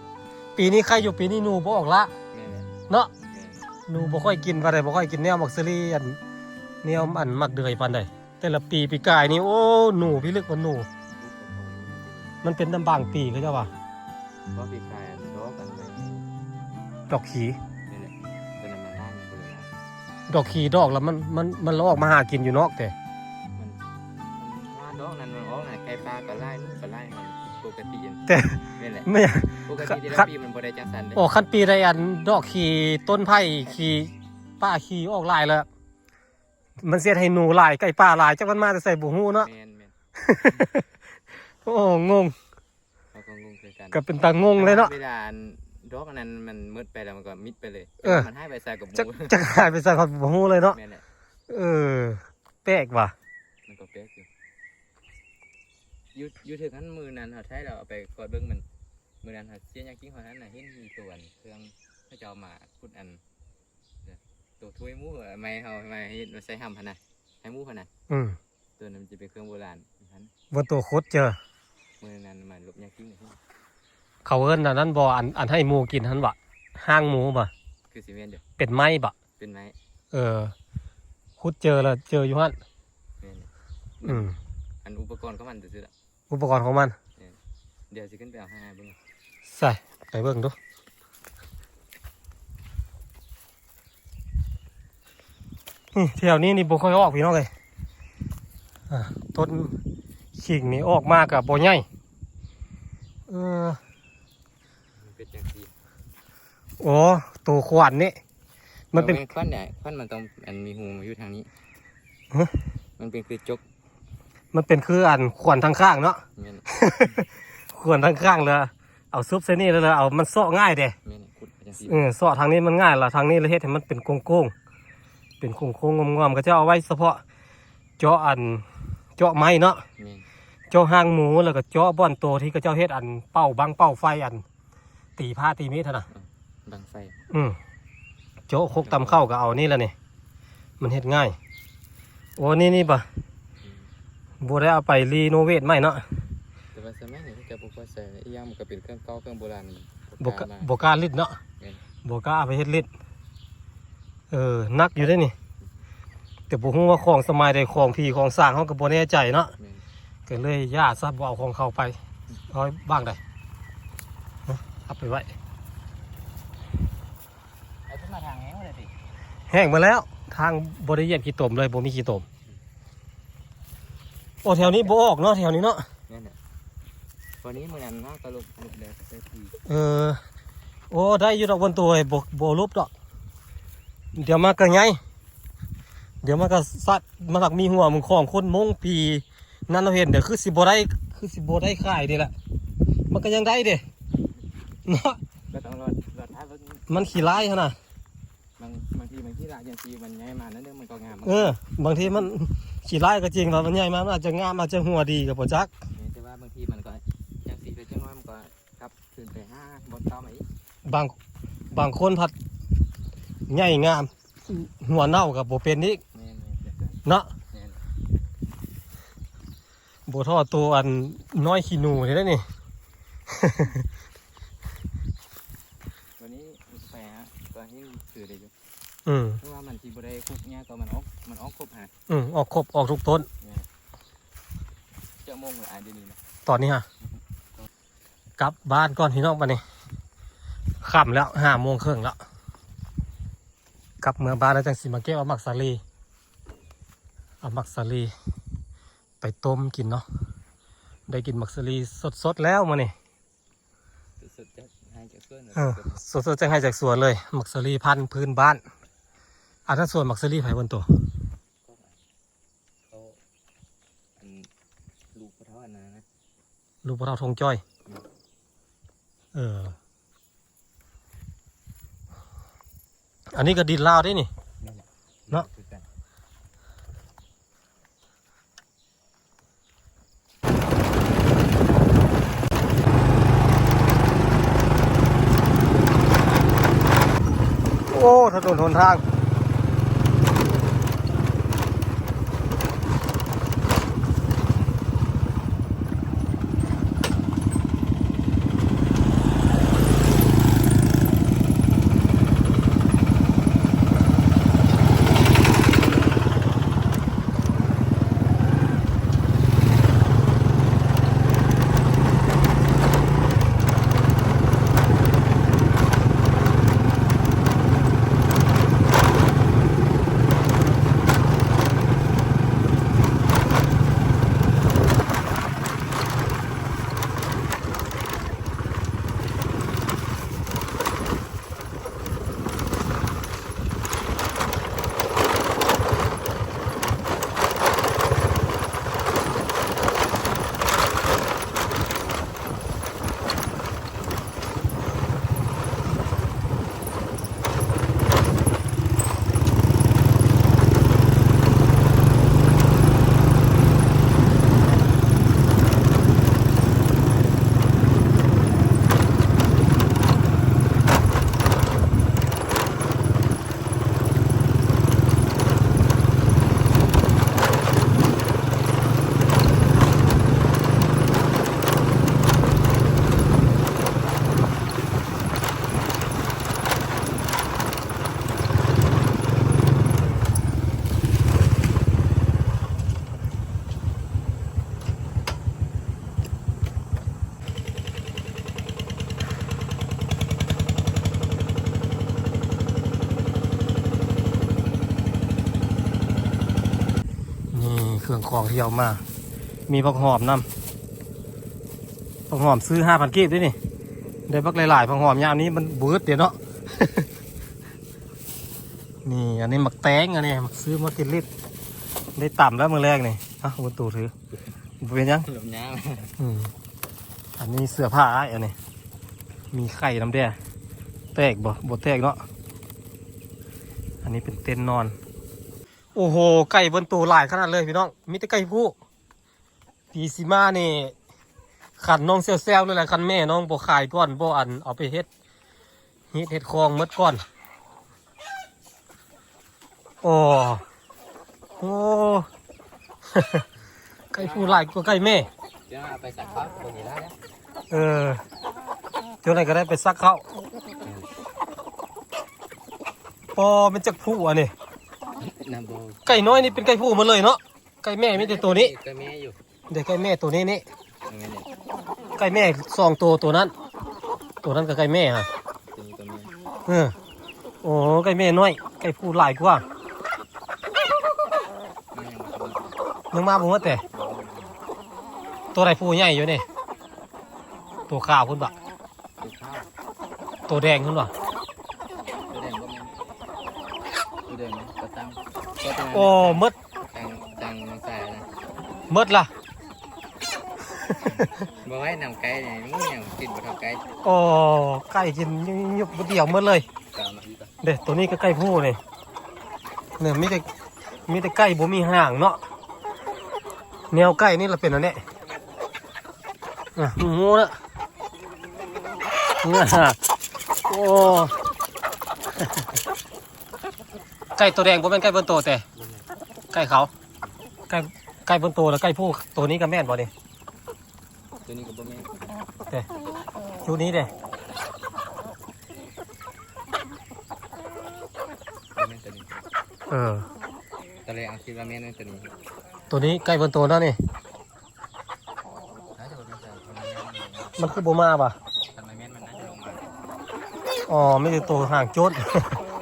ປີນີ້ໄຄຢູ່ ປີນີ້ໜູບໍ່ອອກລະ ແມ່ນແຫຼະ ເນາະ ແມ່ນ ໜູບໍ່ຄ່ອຍກິນປານໃດ ບໍ່ຄ່ອຍກິນແນວໝາກສາລີ ອັນ ແນວ ອັນ ໝາກເດືອຍປານໃດ ແຕ່ລະປີ ປີກາຍນີ້ ໂອ້ ໜູພິລຶກວ່າໜູ ມັນເປັນນຳບາງປີເຂົາເຈົ້າວ່າ ບໍ່ ປີກາຍ ອັນ ດອກ ອັນ ດອກຂີ ນີ້ແຫຼະ ຕົວນັ້ນມັນລ້ານ ມັນກໍເລີຍລ້ານ ດອກຂີດອກລະມັນ ມັນ ມັນລະອອກມາຫາກິນຢູ່ນອກແຕ່ ມັນ ມັນ ດອກນັ້ນມັນອອກນະ ໄກ່ປ່າກໍຫຼາຍ ໝູກໍຫຼາຍ ມັນປົກກະຕິ ແຕ່ ນີ້ແຫຼະ ແມ່ນ ປົກກະຕິແຕ່ລະປີມັນບໍ່ໄດ້ຈັ່ງຊັ້ນເດ້ ໂອ້ ຄັນປີໃດອັນ ດອກຂີ ຕົ້ນໄຜ່ຂີ ປ່າຂີອອກຫຼາຍລະ ມັນຊິເຮັດໃຫ້ໜູຫຼາຍ ໄກ່ປ່າຫຼາຍ ຈັກມັນມາແຕ່ໃສບໍ່ຮູ້ເນາະ ແມ່ນໆ ໂອ້ ງົງ ເຮົາກໍງົງຄືກັນ ກໍເປັນຕາງົງເລີຍເນາະ ເວລາອັນ ດອກອັນນັ້ນມັນໝົດໄປແລ້ວ ມັນກໍມິດໄປເລີຍ ເອີ ມັນຫາຍໄປໃສກໍບໍ່ຮູ້ ຈັກ ຈັກຫາຍໄປໃສກໍບໍ່ຮູ້ເລີຍເນາະ ແມ່ນແຫຼະ ເອີ ແປກວ່າ ມັນກໍແປກຢູ່ ຢູ່ ຢູ່ເທິງຫັ້ນ ມື້ນັ້ນເຮົາໄຖແລ້ວເອົາໄປກວດເບິ່ງ ມັນ ມື້ນັ້ນເຮົາເສຍຍາກິນ ເຮົາຫັ້ນນະ ເຫັນມີຕົວອັນ ເຄື່ອງເຂົາເຈົ້າມາຂຸດອັນ ໂຕທຸຍໝູ ໄມ້ເຮົາ ໄມ້ເຮັດໃສ່ຫຳຫັ້ນນະ ໃຫ້ໝູຫັ້ນນະ ອືມ ຕົວນັ້ນມັນຈະເປັນເຄື່ອງໂບລານຫັ້ນ ບໍ່ ໂຕຂຸດເຈີ ມື້ນັ້ນມາລົບຍາກິນ ເຂົາເອີ້ນອັນນັ້ນບໍ່ ອັນ ອັນໃຫ້ໝູກິນຫັ້ນບໍ່ ຮ່າງໝູບໍ່ ຄືຊິແມ່ນຢູ່ ເປັນໄມ້ບໍ່ ເປັນໄມ້ ເອີ ຂຸດເຈີລະເຈີຢູ່ຫັ້ນ ແມ່ນ ອືມ ອັນອຸປະກອນຂອງມັນຊື່ໆລະ ອຸປະກອນຂອງມັນ ແມ່ນ ດຽວຊິຂຶ້ນໄປເອົາໃຫ້ອ້າຍເບິ່ງ ໃສ່ ໄປເບິ່ງດູ ນີ້ ແຖວນີ້ນີ້ບໍ່ຄ່ອຍອອກພີ່ນ້ອງເອີຍ ອ່າ ຕົ້ນຂີງນີ້ອອກມາກໍບໍ່ໃຫຍ່ ເອີ ມັນເປັນຈັ່ງຊີ້ ໂອ້ ໂຕຂວັນນີ້ ມັນເປັນ ແມ່ນຂວັນໃດ ຂວັນມັນຕ້ອງ ອັນ ມີຮູຢູ່ທາງນີ້ ຮະ ມັນເປັນຄືຈົກ ມັນເປັນຄືອັນຂວັນທາງຂ້າງເນາະ ແມ່ນ ຂວັນທາງຂ້າງລະ ເອົາຊຸບໃສ່ນີ້ແລ້ວ ເອົາມັນເຊາະງ່າຍເດ້ ແມ່ນ ຂຸດຈັ່ງຊີ້ ເອີ ເຊາະທາງນີ້ມັນງ່າຍລະ ທາງນີ້ລະເຮັດໃຫ້ມັນເປັນໂກງໆ ເປັນໂຄ້ງໆງອມໆ ເຂົາເຈົ້າເອົາໄວ້ສະເພາະເຈາະອັນ ເຈາະໄມ້ເນາະ ແມ່ນ ເຈາະຮ່າງໝູ ແລ້ວກໍເຈາະບ່ອນໂຕທີ່ເຂົາເຈົ້າເຮັດອັນເປົ້າບັ້ງເປົ້າໄຟ ອັນຕີພ້າຕີມິດຫັ້ນນະ ອືມ ບັ້ງໄຟ ອືມ ເຈາະຄົກຕຳເຂົ້າກໍເອົານີ້ລະນີ້ ມັນເຮັດງ່າຍ ໂອ້ ນີ້ ນີ້ບໍ່ ອືມ ບໍ່ໄດ້ເອົາໄປຣີໂນເວດໃໝ່ເນາະ ແຕ່ວ່າສະໄໝນີ້ເຂົາເຈົ້າບໍ່ຄ່ອຍໃຊ້ ອີກຢ່າງມັນກໍເປັນເຄື່ອງເກົ່າເຄື່ອງໂບລານ ບໍ່ກ້າ ບໍ່ກ້າລິດເນາະ ແມ່ນ ບໍ່ກ້າເອົາໄປເຮັດລິດ ເອີ ໜັກຢູ່ເດ້ນີ້ ແຕ່ບໍ່ຮູ້ວ່າຂອງສະໄໝໃດ ຂອງຜີຂອງສາງ ເຮົາກໍບໍ່ແນ່ໃຈເນາະ ແມ່ນ ກໍເລີຍຢ່າຊະ ບໍ່ເອົາຂອງເຂົາໄປ ເອົາໄວ້ບ້າງໃດ ເອົາໄປໄວ້ ໄອ້ເພິ່ນມາທາງແຫ້ງໝົດແລ້ວຕິ ແຫ້ງໝົດແລ້ວ ທາງບໍ່ໄດ້ຢຽບຂີ້ຕົມເລີຍ ບໍ່ມີຂີ້ຕົມ ໂອ້ ແຖວນີ້ບໍ່ອອກເນາະ ແຖວນີ້ເນາະ ແມ່ນແຫຼະ ວັນນີ້ມື້ນັ້ນມາກໍລົບ ລົບແລ້ວກໍໃສ່ປູ ເອີ ໂອ້ ໄດ້ຢູ່ດອກ ບ່ອນໂຕ ບໍ່ ບໍ່ລົບດອກ ດຽວມາກໍໃຫຍ່ ດຽວມາກໍສັດ ມາຫຼັກມີຫົວ ມັນຂອງຄົນມົ້ງປີນັ້ນ ເຮົາເຫັນ ດຽວຄືຊິບໍ່ໄດ້ ຄືຊິບໍ່ໄດ້ຂາຍເດ້ລະ ມັນກໍຍັງໄດ້ເດ້ ເນາະ ກໍຕ້ອງລໍ ລໍຖ້າເບິ່ງ ມັນຂີ້ຮ້າຍຫັ້ນນະ ບາງ ບາງທີມັນຂີ້ຮ້າຍຈັ່ງຊີ້ ມັນໃຫຍ່ມາໜ້ອຍໜຶ່ງມັນກໍງາມ ເອີ ບາງທີມັນຂີ້ຮ້າຍກໍຈິງ ວ່າມັນໃຫຍ່ມາ ມັນອາດຈະງາມ ອາດຈະຫົວດີກໍບໍ່ຈັກ ແມ່ນ ແຕ່ວ່າບາງທີມັນກໍຈັ່ງຊີ້ ແຕ່ຈັ່ງນ້ອຍມັນກໍກັບຄືນໄປຫາບ່ອນເກົ່າມາອີກ ບາງ ບາງຄົນພັດໃຫຍ່ງາມ ຫົວເນົ່າກໍບໍ່ເປັນອີກ ແມ່ນໆ ເນາະ ແມ່ນ ບໍ່ທໍ່ໂຕອັນນ້ອຍຂີ້ໜູນີ້ເດ້ນີ້ ວັນນີ້ໄປຫາກໍເຫັນຄືໄດ້ຢູ່ ອືມ ເພາະວ່າມັນຊິບໍ່ໄດ້ຄຸກຫຍັງ ກໍມັນອອກ ມັນອອກຄົບຫັ້ນນະ ອືມ ອອກຄົບ ອອກທຸກຕົ້ນ ແມ່ນ ຈັກໂມງລະອ້າຍ ດຽວນີ້ນະ ຕອນນີ້ຫະ ອືຮຶ ກັບບ້ານກ່ອນພີ່ນ້ອງ ບັດນີ້ຄ່ຳແລ້ວ ຫ້າໂມງເຄິ່ງແລ້ວ. ກັບເມືອບ້ານແລ້ວຈັ່ງຊິມາເກັບເອົາໝາກສາລີ ເອົາໝາກສາລີໄປຕົ້ມກິນເນາະ. ໄດ້ກິນໝາກສາລີສົດໆແລ້ວມື້ນີ້. ສົດໆຈາກໄຮ່ຈາກສວນເລີຍ. ເອີ ສົດໆຈາກໄຮ່ຈາກສວນເລີຍ. ໝາກສາລີພັນພື້ນບ້ານ. ອັນນັ້ນສວນໝາກສາລີໃຜ ເພິ່ນໂຕ? ເຂົາ ອັນ ລູກພໍ່ເຖົ້າອັນນັ້ນນະ. ລູກພໍ່ເຖົ້າທົ່ງຈ້ອຍ. ແມ່ນ. ເອີ ອັນນີ້ກໍດິນລາວເດ້ນີ້. ແມ່ນແຫຼະ. ເນາະ ຄືກັນ. ໂອ້ ຖະໜົນຫົນທາງ. ນີ້ເຄື່ອງຂອງທີ່ເອົາມາ ມີຜັກຫອມນຳ. ຜັກຫອມຊື້ຫ້າພັນກີບເດ້ນີ້. ໄດ້ບັກຫຼາຍໆ ຜັກຫອມຍາມນີ້ມັນບໍ່ອຶດເດ້ເນາະ. ນີ້ ອັນນີ້ໝາກແຕງ ອັນນີ້ໝາກ ຊື້ມາກິນລິດ ໄດ້ຕຳແລ້ວມື້ແລງນີ້. ອ່ະ ບໍ່ຕູຖື ບໍ່ເປັນຫຍັງ ລົມຍາວ. ອືມ ອັນນີ້ເສື້ອຜ້າອ້າຍ ອັນນີ້ມີໄຂ່ນຳແດ່. ແຕກບໍ່? ບໍ່ແຕກເນາະ. ອັນນີ້ເປັນເຕັນນອນ. ໂອ້ໂຫ ໄກ່ເບິ່ງໂຕຫຼາຍຂະໜາດເລີຍພີ່ນ້ອງ ມີແຕ່ໄກ່ຜູ້. ປີຊິມານີ້ ຄັນນ້ອງແຊວໆເລີຍແຫຼະ ຄັນແມ່ນ້ອງບໍ່ຂາຍກ່ອນ ບໍ່ ອັນ ເອົາໄປເຮັດ ເຮັດ ເຮັດຄອງໝົດກ່ອນ. ໂອ້ ໂອ້ ໄກ່ຜູ້ຫຼາຍກວ່າໄກ່ແມ່. ເຈົ້າເອົາໄປສັກເຂົ້າບໍ່ມີແລ້ວ. ເອີ ເຈົ້າໃດກໍໄດ້ໄປສັກເຂົ້າ. ແມ່ນ. ປໍ ແມ່ນຈັກຜູ້ອັນນີ້ ນຳບໍ່ ໄກ່ນ້ອຍນີ້ເປັນໄກ່ຜູ້ໝົດເລີຍເນາະ. ໄກ່ແມ່ມີແຕ່ໂຕນີ້ ໄກ່ແມ່ຢູ່. ເດ້ ໄກ່ແມ່ໂຕນີ້ນີ້ ແມ່ນແຫຼະ. ໄກ່ແມ່ສອງໂຕ ໂຕນັ້ນ ໂຕນັ້ນກໍໄກ່ແມ່ຫະ ໂຕນີ້ກໍແມ່. ເອີ ໂອ້ ໄກ່ແມ່ນ້ອຍ ໄກ່ຜູ້ຫຼາຍກວ່າ. ມາຍັງບໍ່ທັນ ຍັງມາບໍ່ໝົດແຕ່ ບໍ່ ໂຕໃດຜູ້ໃຫຍ່ຢູ່ນີ້ ໂຕຂາວພຸ້ນບໍ? ໂຕຂາວ ໂຕແດງພຸ້ນບໍ? ໂຕແດງບໍ່ແມ່ນ ໂຕແດງນະ ກະຕັງ. ໂອ້ ໝົດ ຕັງ ຕັງມາໃສ່ນະ ໝົດລະ. ບໍ່ໄວ້ນຳໄກ່ນີ້ ໝູຫຍັງກິນບໍ່ເທົ່າໄກ່. ໂອ້ ໄກ່ກິນຍຸບໆ ດຽວໝົດເລີຍ. ເດ້ ໂຕນີ້ກໍໄກ່ຜູ້ນີ້ ນີ້ມີແຕ່ ມີແຕ່ໄກ່ບໍ່ມີຫາງເນາະ. ແນວໄກ່ນີ້ລະເປັນອັນນີ້ ອ່ະ ໝູນະ. ໂອ້ ໄກ່ໂຕແດງບໍ່ແມ່ນໄກ່ເບິ່ນໂຕແຕ່ ໄກ່ເຂົາ ໄກ່ ໄກ່ເບິ່ນໂຕ ແລ້ວໄກ່ຜູ້ໂຕນີ້ກໍແມ່ນບໍ່ນີ້? ໂຕນີ້ກໍບໍ່ແມ່ນເດ້ ຈຸດນີ້ເດ້ ບໍ່ແມ່ນໂຕນີ້. ເອີ ຕອນແລກເຮົາຄິດວ່າແມ່ນໂຕນີ້ ໂຕນີ້ໄກ່ເບິ່ນໂຕນັ້ນນີ້. ມັນຄືບໍ່ມາວະ? ຄັນມັນແມ່ນມັນໜ້າຈະລົງມາ. ອໍ ມີແຕ່ໂຕຫາງໂຈດ.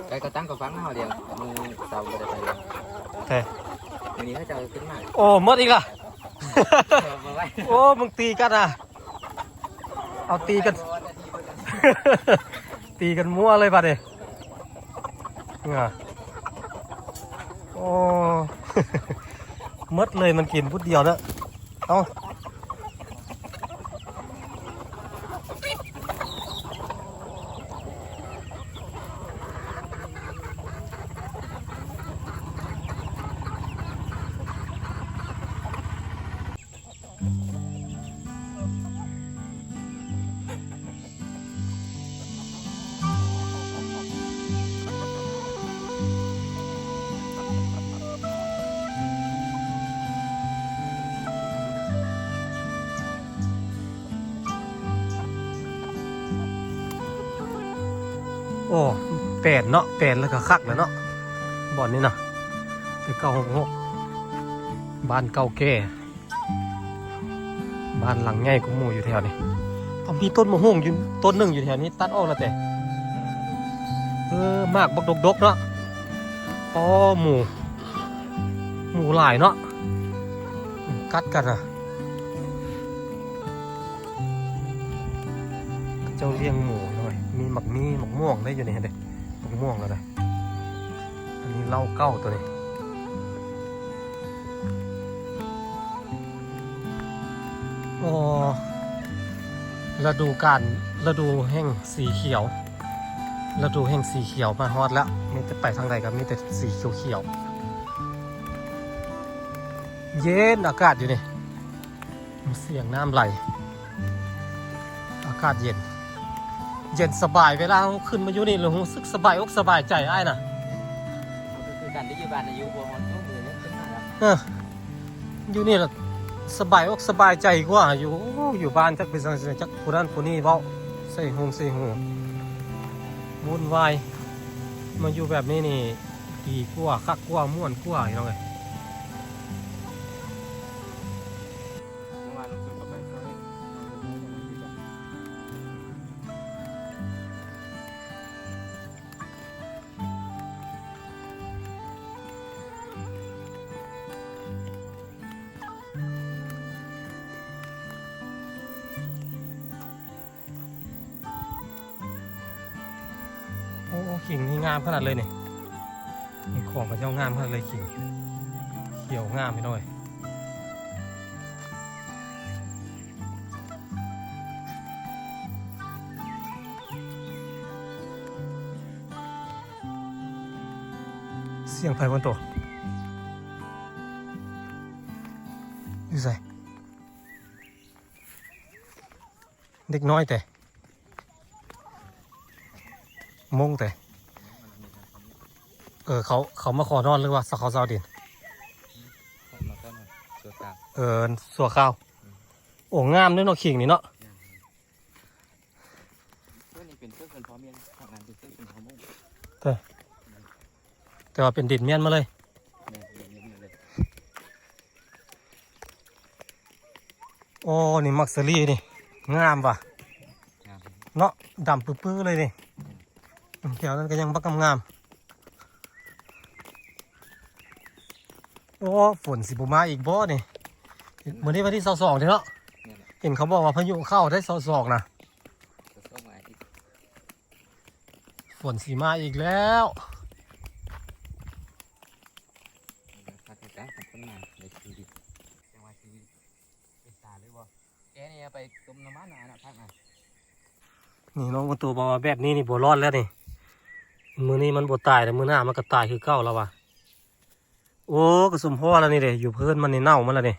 ໄກ່ ກໍຕັ້ງກໍຟັງເຮົາດຽວ ມື້ເຊົ້າບໍ່ໄດ້ໄປດຽວ ແທ້ ມື້ນີ້ເຂົາເຈົ້າຂຶ້ນມາ ໂອ້ ໝົດອີກລະ ເອົາມາໄວ້ ໂອ້ ມຶງຕີກັນນະ ເອົາຕີກັນ ຕີກັນມົ້ວເລີຍບາດນີ້ ອາ ໂອ້ ໝົດເລີຍ ມັນກິນພຸດດຽວເນາະ ເອົາ ໂອ້ ແປນເນາະ ແປນແລ້ວກໍຄັກແລ້ວເນາະ ບ່ອນນີ້ນະ ແຕ່ເກົ້າຫົກຫົກ ບ້ານເກົ່າແກ່ ບ້ານຫຼັງໃຫຍ່ກວ່າໝູ່ຢູ່ແຖວນີ້ ເອົາ ມີຕົ້ນມະມ່ວງຢູ່ຕົ້ນໜຶ່ງຢູ່ແຖວນີ້ ຕັດອອກແລ້ວແຕ່ ເອີ ໝາກບັກດົກໆເນາະ ອໍ ໝູ່ ໝູ່ຫຼາຍເນາະ ກັດກັນນະ ເຂົາເຈົ້າລ້ຽງໝູເນາະ ມີໝາກມີ ໝາກມ່ວງໄດ້ຢູ່ນີ້ເດ້ ໝາກມ່ວງກໍໄດ້ ອັນນີ້ເລົ້າເກົ່າຕົວນີ້ ອໍ ລະດູການ ລະດູແຫ່ງສີຂຽວ ລະດູແຫ່ງສີຂຽວມາຮອດແລ້ວ ມີແຕ່ໄປທາງໃດກໍມີແຕ່ສີຂຽວໆ ເຢັນອາກາດຢູ່ນີ້ ສຽງນ້ຳໄຫຼ ອາກາດເຢັນ ເຢັນສະບາຍ ເວລາເຮົາຂຶ້ນມາຢູ່ນີ້ແລ້ວຮູ້ສຶກສະບາຍອົກສະບາຍໃຈອ້າຍນະ ເຮົາກໍຄືກັນໄດ້ຢູ່ບ້ານນະ ຢູ່ບໍ່ຮອດສອງເດືອນຍັງຂຶ້ນມາແລ້ວ ເອີ ຢູ່ນີ້ລະສະບາຍອົກສະບາຍໃຈກວ່າ ຢູ່ ຢູ່ບ້ານຈັກເປັນຈັ່ງໃດ ຈັກຜູ້ນັ້ນຜູ້ນີ້ເວົ້າໃສ່ຫູໃສ່ຫູ ວຸ່ນວາຍ ມາຢູ່ແບບນີ້ນີ້ດີກວ່າ ຄັກກວ່າ ມ່ວນກວ່າ ພີ່ນ້ອງເອີຍ. ໂອ້ ຂີງນີ້ງາມຂະໜາດເລີຍນີ້ ນີ້ຂອງເຂົາເຈົ້າງາມຂະໜາດເລີຍ ຂີງຂຽວງາມພີ່ນ້ອງ. ສຽງໃຜຄົນໂຕ ຢູ່ໃສ? ເດັກນ້ອຍແຕ່ ມົ້ງແຕ່ ເອີ ເຂົາ ເຂົາມາຂໍນອນ ຫຼືວ່າເຂົາເຊົ່າດິນ? ມາກ່ອນ ຊົ່ວຄາວ ເອີ ຊົ່ວຄາວ. ໂອ້ ງາມເດ້ເນາະ ຂີງນີ້ເນາະ. ເອີ ນີ້ເປັນເສື້ອຊົນເຜົ່າມ້ຽນ ທາງນັ້ນເປັນເສື້ອຊົນເຜົ່າມົ້ງ ແຕ່ ແຕ່ວ່າເປັນດິນມ້ຽນມາເລີຍ. ແມ່ນ ດິນມ້ຽນມາເລີຍ. ໂອ້ ນີ້ໝາກສາລີນີ້ ງາມວ່າ ງາມ ເນາະ ດຳປຶໆເລີຍນີ້. ແມ່ນ ແຖວນັ້ນກໍຍັງບັກງາມໆ. ໂອ້ ຝົນຊິບໍ່ມາອີກບໍ່ນີ້? ມື້ນີ້ວັນທີຊາວສອງເດ້ເນາະ. ແມ່ນແຫຼະ ເຫັນເຂົາບອກວ່າພາຍຸເຂົ້າໄດ້ຊາວສອງນະ ຊາວສອງມາອີກ. ຝົນຊິມາອີກແລ້ວ. ພັກກາງຂອງຄົນງານໃນຊີວິດ ຈັ່ງວ່າຊີວິດເປັນຕາເລີຍບໍ່? ແກນີ້ເອົາໄປຕົ້ມນ້ຳມັນນະ ອັນນະ ຜັກນະ. ນີ້ນ້ອງຄົນໂຕບອກວ່າແບບນີ້ນີ້ບໍ່ລອດແລ້ວນີ້ ມື້ນີ້ມັນບໍ່ຕາຍ ແຕ່ມື້ໜ້າມັນກໍຕາຍຄືເກົ່າລະວ່າ. ໂອ້ ກະສົມພໍລະນີ້ເດ້ ຢູ່ພື້ນມັນນີ້ເນົ່າໝົດລະນີ້.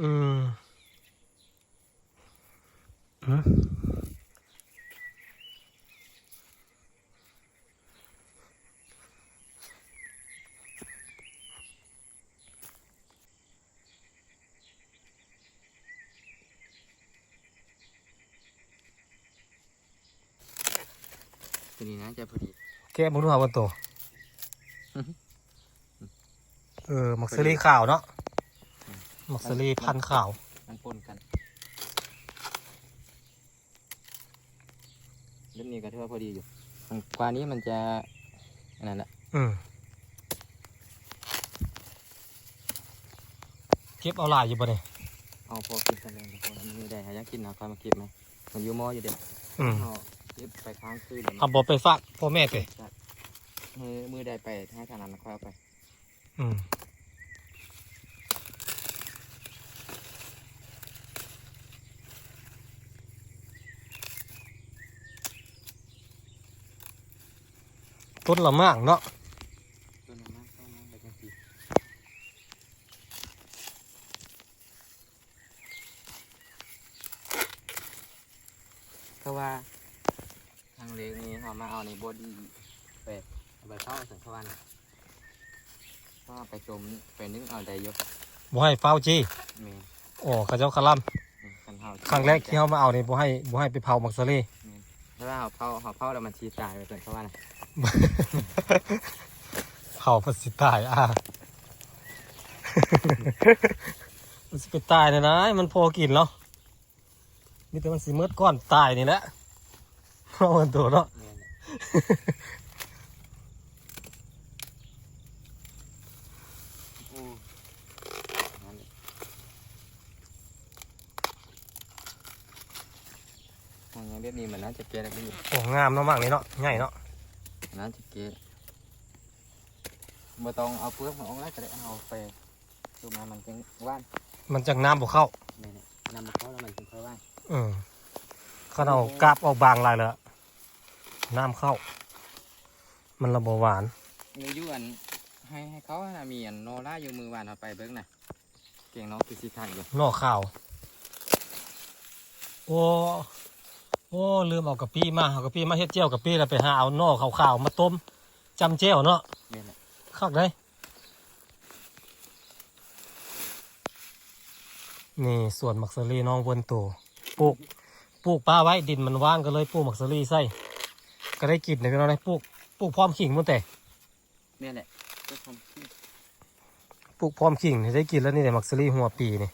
ອືມ ຫື? ຕົວນີ້ໜ້າຈະພໍດີ ແກະເບິ່ງດູຫາບໍ່ໂຕ. ເອີ ໝາກສາລີຂາວເນາະ ໝາກສາລີພັນຂາວ ມັນປົນກັນ. ແບບນີ້ກໍຖືວ່າພໍດີຢູ່ ມັນ ກວ່ານີ້ມັນຈະ ອັນນັ້ນແຫຼະ. ອືມ ເກັບເອົາຫຼາຍຢູ່ບໍ່ນີ້? ເອົາພໍກິນເທົ່ານັ້ນ ມື້ໃດຫາຢາກກິນເຮົາຄ່ອຍມາເກັບໃໝ່ ມັນຢູ່ໝໍ້ຢູ່ເດ້. ອືມ ເຮົາເກັບໄປຄ້າງຄືນ ເອົາບໍ່ໄປຝາກພໍ່ແມ່ຕິ? ມື້ ມື້ໃດໄປທາງນັ້ນຄ່ອຍເອົາໄປ. ອືມ ຕົ້ນລະໝາກເນາະ ຕົ້ນລະໝາກ ຕົ້ນລະໝາກໄດ້ຈັກປີ ເພາະວ່າ ທາງເລກນີ້ເຮົາມາເອົານີ້ບໍ່ດີ ໄປ ເອົາໄປເຜົາຊັ້ນເຂົາວ່ານະ ເຮົາເອົາໄປຕົ້ມໄປໜຶ້ງເອົາໄດ້ຢູ່ ບໍ່ໃຫ້ເຜົາຈີ່? ແມ່ນ. ໂອ້ ເຂົາເຈົ້າຄະລຳ ອືມ ຄັນເຮົາ ຄັ້ງແລກທີ່ເຮົາມາເອົານີ້ ບໍ່ໃຫ້ ບໍ່ໃຫ້ໄປເຜົາໝາກສາລີ. ແມ່ນ ແຕ່ວ່າເຮົາເຜົາ ເຮົາເຜົາແລ້ວມັນຊິຕາຍວ່າຊັ້ນເຂົາວ່ານະ ເຜົາມັນຊິຕາຍ ອາ ມັນຊິໄປຕາຍແນວໃດ ມັນພໍກິນເນາະ. ມີແຕ່ມັນຊິໝົດກ່ອນຕາຍນີ້ແຫຼະ ເວົ້າກັນໂຕເນາະ. ແມ່ນແຫຼະ ໂອ້ ນັ້ນແຫຼະ ຫາງແບບນີ້ມັນໜ້າຈະແກ່ໄດ້ຢູ່. ໂອ້ ງາມເນາະ ໝາກນີ້ເນາະ ໃຫຍ່ເນາະ ໜ້າຈະແກ່ ບໍ່ຕ້ອງເອົາເປືອກມັນອອກຫຼາຍກໍໄດ້ ເອົາໄປ ຊຸມນ້ຳມັນຈຶ່ງຫວານ ມັນຈັ່ງນ້ຳບໍ່ເຂົ້າ. ແມ່ນແຫຼະ ນ້ຳບໍ່ເຂົ້າແລ້ວມັນຈຶ່ງຄ່ອຍຫວານ. ເອີ ຄັນເອົາກາບອອກບາງຫຼາຍແລ້ວ ນ້ຳເຂົ້າ ມັນລະບໍ່ຫວານ. ມີຢູ່ອັນ ໃຫ້ ໃຫ້ເຂົາຫັ້ນນະ ມີອັນໜໍ່ຫຼາຍຢູ່ ມື້ວານເຮົາໄປເບິ່ງນະ ແກງໜໍ່ຄືຊິຄັກຢູ່ ໜໍ່ຂາວ. ໂອ້ ໂອ້ ລືມເອົາກະປິມາ ເອົາກະປິມາເຮັດແຈ່ວກະປິ ແລ້ວໄປຫາເອົາໜໍ່ຂາວໆມາຕົ້ມຈ້ຳແຈ່ວເນາະ. ແມ່ນແຫຼະ ຄັກເດ້. ນີ້ສວນໝາກສາລີນ້ອງເວີນໂຕ ປູກ ປູກປ່າໄວ້ ດິນມັນວ່າງ ກໍເລີຍປູກໝາກສາລີໃສ່ ກໍໄດ້ກິນເດ້ພີ່ນ້ອງເດ້. ປູກ ປູກພ້ອມຂີງພຸ້ນແຕ່. ແມ່ນແຫຼະ ປູກພ້ອມຂີງ ປູກພ້ອມຂີງນີ້ໄດ້ກິນແລ້ວນີ້ແຫຼະ ໝາກສາລີຫົວປີນີ້.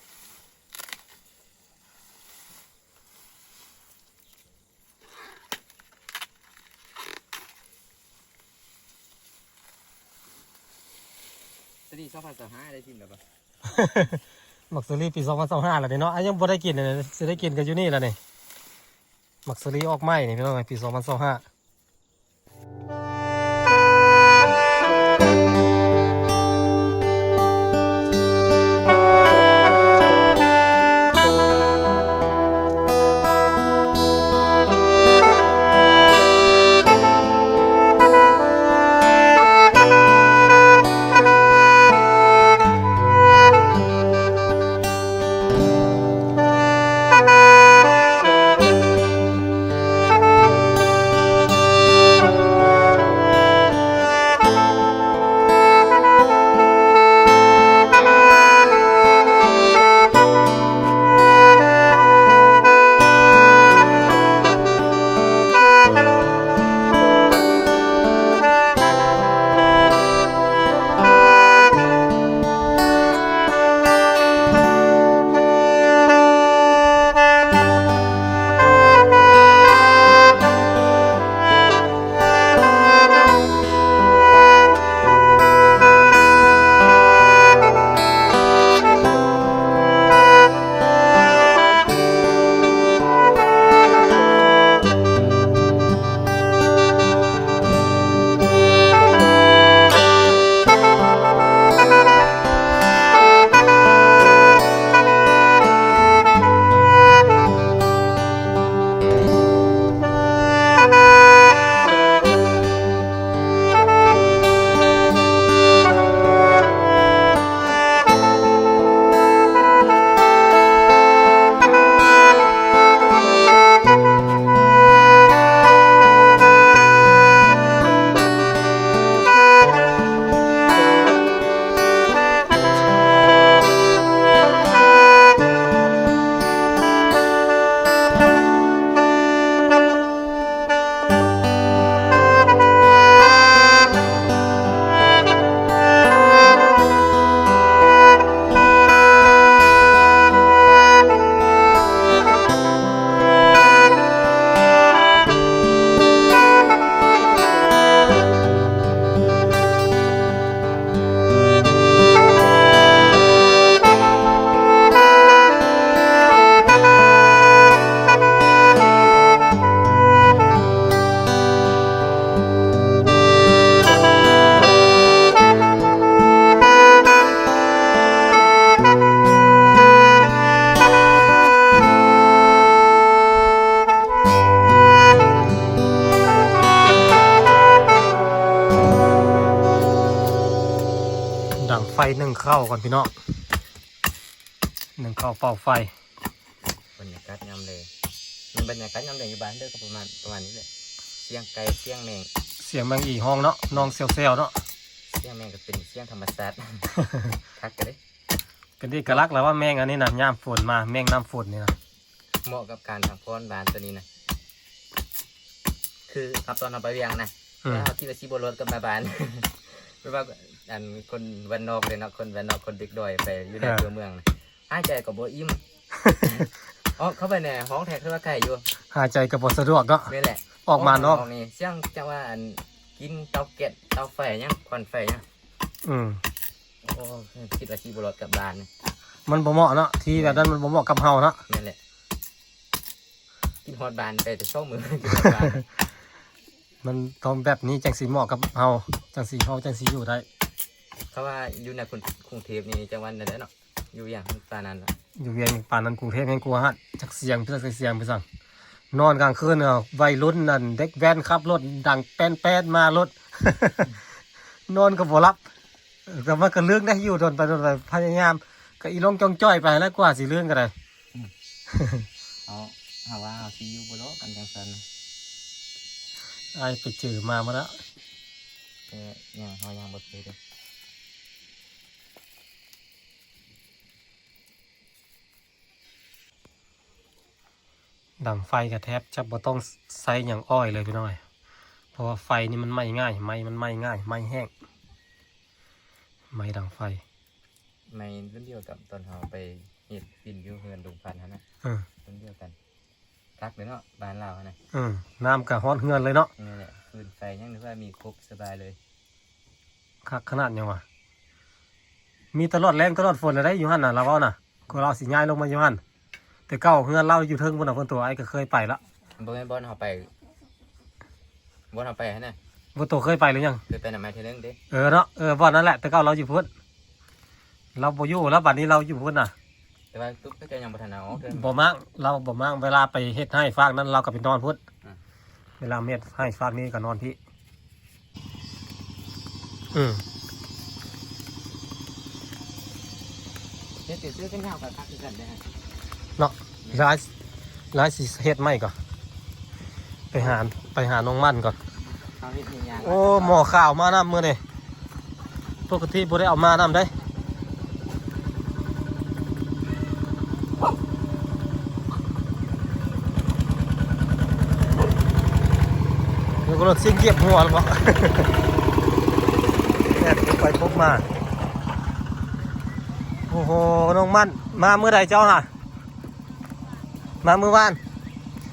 ສາລີສອງພັນຊາວຫ້າໄດ້ກິນແລ້ວບໍ່? ໝາກສາລີປີສອງພັນຊາວຫ້າແລ້ວເດ້ເນາະ. ອາ ຍັງບໍ່ໄດ້ກິນເດ້ ຊິໄດ້ກິນກໍຢູ່ນີ້ແຫຼະນີ້. ໝາກສາລີອອກໃໝ່ນີ້ພີ່ນ້ອງ ປີສອງພັນຊາວຫ້າ. ໄປໜຶ້ງເຂົ້າກ່ອນພີ່ນ້ອງ ໜຶ້ງເຂົ້າເປົ່າໄຟ. ບັນຍາກາດຍາມແລງ ແມ່ນບັນຍາກາດຍາມແລງຢູ່ບ້ານເດີ ກໍປະມານ ປະມານນີ້ແຫຼະ ສຽງໄກ່ ສຽງແມງ ສຽງແມງອີ່ຮ້ອງເນາະ ຮ້ອງແຊວໆເນາະ ສຽງແມງກໍເປັນສຽງທຳມະຊາດ ຄັກເດ້. ເປັນເອກະລັກແລ້ວວ່າແມງອັນນີ້ນະ ຍາມຝົນມາ ແມງນ້ຳຝົນນີ້ນະ ເໝາະກັບການພັກຜ່ອນບ້ານຕົວນີ້ນະ ຄືເຮົາຕອນເຮົາໄປວຽງນະ ອືມ ແລ້ວເຮົາຄິດວ່າຊິບໍ່ລອດກັບມາບ້ານ ແບບວ່າ ອັນ ຄົນບ້ານນອກເດ້ເນາະ ຄົນບ້ານນອກ ຄົນເດັກດອຍໄປຢູ່ໃນ ເອີ ຕົວເມືອງນະ ຫາຍໃຈກໍບໍ່ອີ່ມ ອອກເຂົ້າໄປໃນຫ້ອງແທ້ ຄືວ່າໄກຢູ່ ຫາຍໃຈກໍບໍ່ສະດວກເນາະ ແມ່ນແຫຼະ ອອກມານອກນີ້ ສຽງຈັກວ່າ ອັນ ກິນເຕົາແກັສ ເຕົາໄຟຫຍັງ ຄວັນໄຟຫຍັງ ອືມ ໂອ້ ຄິດວ່າຊິບໍ່ລອດກັບບ້ານ ມັນບໍ່ເໝາະເນາະ ທີ່ແບບນັ້ນມັນບໍ່ເໝາະກັບເຮົາເນາະ ແມ່ນແຫຼະ ກິນຮອດບ້ານໄປແຕ່ສອງມື້ ກິນຮອດບ້ານ ມັນຕ້ອງແບບນີ້ຈັ່ງຊິເໝາະກັບເຮົາ ຈັ່ງຊິ ເຮົາຈັ່ງຊິຢູ່ໄດ້ ເພາະວ່າຢູ່ໃນກຸງເທບນີ້ ຈັງຫວັດໃດເນາະ ຢູ່ຫຍັງປານນັ້ນລະ ຢູ່ວຽງປານນັ້ນ ກຸງເທບແຮງກວ່າຫັ້ນ ຈັກສຽງ ຈັກສຽງໄປຊັ້ນ ນອນກາງຄືນ ໄວລຸ້ນ ອັນ ເດັກແວ່ນຂັບລົດດັງແປ້ນໆມາໂລດ ນອນກໍບໍ່ຫຼັບ ແຕ່ມັນກໍລຶກໄດ໋ ຢູ່ດົນໄປດົນໄປ ພະຍາຍາມ ກໍອີ່ຫຼົງຈ່ອງຈ້ອຍໄປແລ້ວ ກວ່າຊິລຶກກໍໄດ້ ອືມ ເຮົາ ເຮົາວ່າເຮົາຊິຢູ່ບໍ່ເນາະ ກັນຈັ່ງຊັ້ນ ອ້າຍໄປເຈີມາໝົດລະ ແຕ່ຍັງ ເຮົາຍັງບໍ່ເຈີເດ້. ດັງໄຟກໍແທບຈະບໍ່ຕ້ອງໃຊ້ຫຍັງອ້ອຍເລີຍພີ່ນ້ອງເອີຍ ເພາະວ່າໄຟນີ້ມັນໄໝ້ງ່າຍ ໄມ້ມັນໄໝ້ງ່າຍ ໄມ້ແຫ້ງ ໄມ້ດັງໄຟ ໄມ້ລຸ້ນດຽວກັບຕອນເຮົາໄປເຮັດຝິ່ນຢູ່ເຮືອນລຸງພັນຫັ້ນນະ ເອີ ລຸ້ນດຽວກັນ ຄັກເລີຍເນາະ ບ້ານລາວຫັ້ນນະ ເອີ ນ້ຳກໍຮອດເຮືອນເລີຍເນາະ ນີ້ແຫຼະ ຟືນໄຟຫຍັງຖືວ່າມີຄົບສະບາຍເລີຍ ຄັກຂະໜາດຫຍັງວະ ມີຕະຫຼອດແລ້ງຕະຫຼອດຝົນແລ້ວໄດ໋ ຢູ່ຫັ້ນນະ ລາວເວົ້ານະ ກໍລາວຊິຍ້າຍລົງມາຢູ່ຫັ້ນ ແຕ່ເກົ່າເຮືອນລາວຢູ່ເທິງພຸ້ນນະ ເພິ່ນຕົວ ອ້າຍກໍເຄີຍໄປລະ ບໍ່ແມ່ນບ່ອນເຮົາໄປ ບ່ອນເຮົາໄປຫັ້ນນະ ບໍ່ໂຕເຄີຍໄປຫຼືຍັງ ເຄີຍໄປນຳອ້າຍເທື່ອໜຶ່ງເດ້ ເອີເນາະ ເອີ ບ່ອນນັ້ນແຫຼະ ແຕ່ເກົ່າລາວຢູ່ພຸ້ນ ລາວບໍ່ຢູ່ແລ້ວ ບັດນີ້ລາວຢູ່ພຸ້ນນະ ແຕ່ວ່າຕຸກເຂົາເຈົ້າຍັງບໍ່ທັນເອົາອອກເທື່ອ ບໍ່ມ້າງ ລາວບໍ່ມ້າງ ເວລາໄປເຮັດໄຮ່ຟາກນັ້ນ ລາວກໍໄປນອນພຸ້ນ ອືມ ເວລາເຮັດໄຮ່ຟາກນີ້ກໍນອນພີ້ ອືມ ເຮັດເປັນເສື້ອແຂນຍາວກໍຄັກຄືກັນເດ້ ເນາະ ລາຍ ລາຍຊິເຮັດໃໝ່ກ່ອນ ໄປຫາ ໄປຫານ້ອງໝັ້ນກ່ອນ ເຮົາເຮັດໃຫ້ຍາກ ໂອ້ ໝໍຂາວມານຳມື້ນີ້ ປົກກະຕິບໍ່ໄດ້ເອົາມານຳເດ້ ແລ້ວກໍລົດຊິງຢຽບຫົວແລ້ວບໍ່ ແລ່ນພົບໄປພົບມາ ໂອ້ໂຫ ນ້ອງໝັ້ນ ມາມື້ໃດເຈົ້າຫະ? ມາມື້ວານ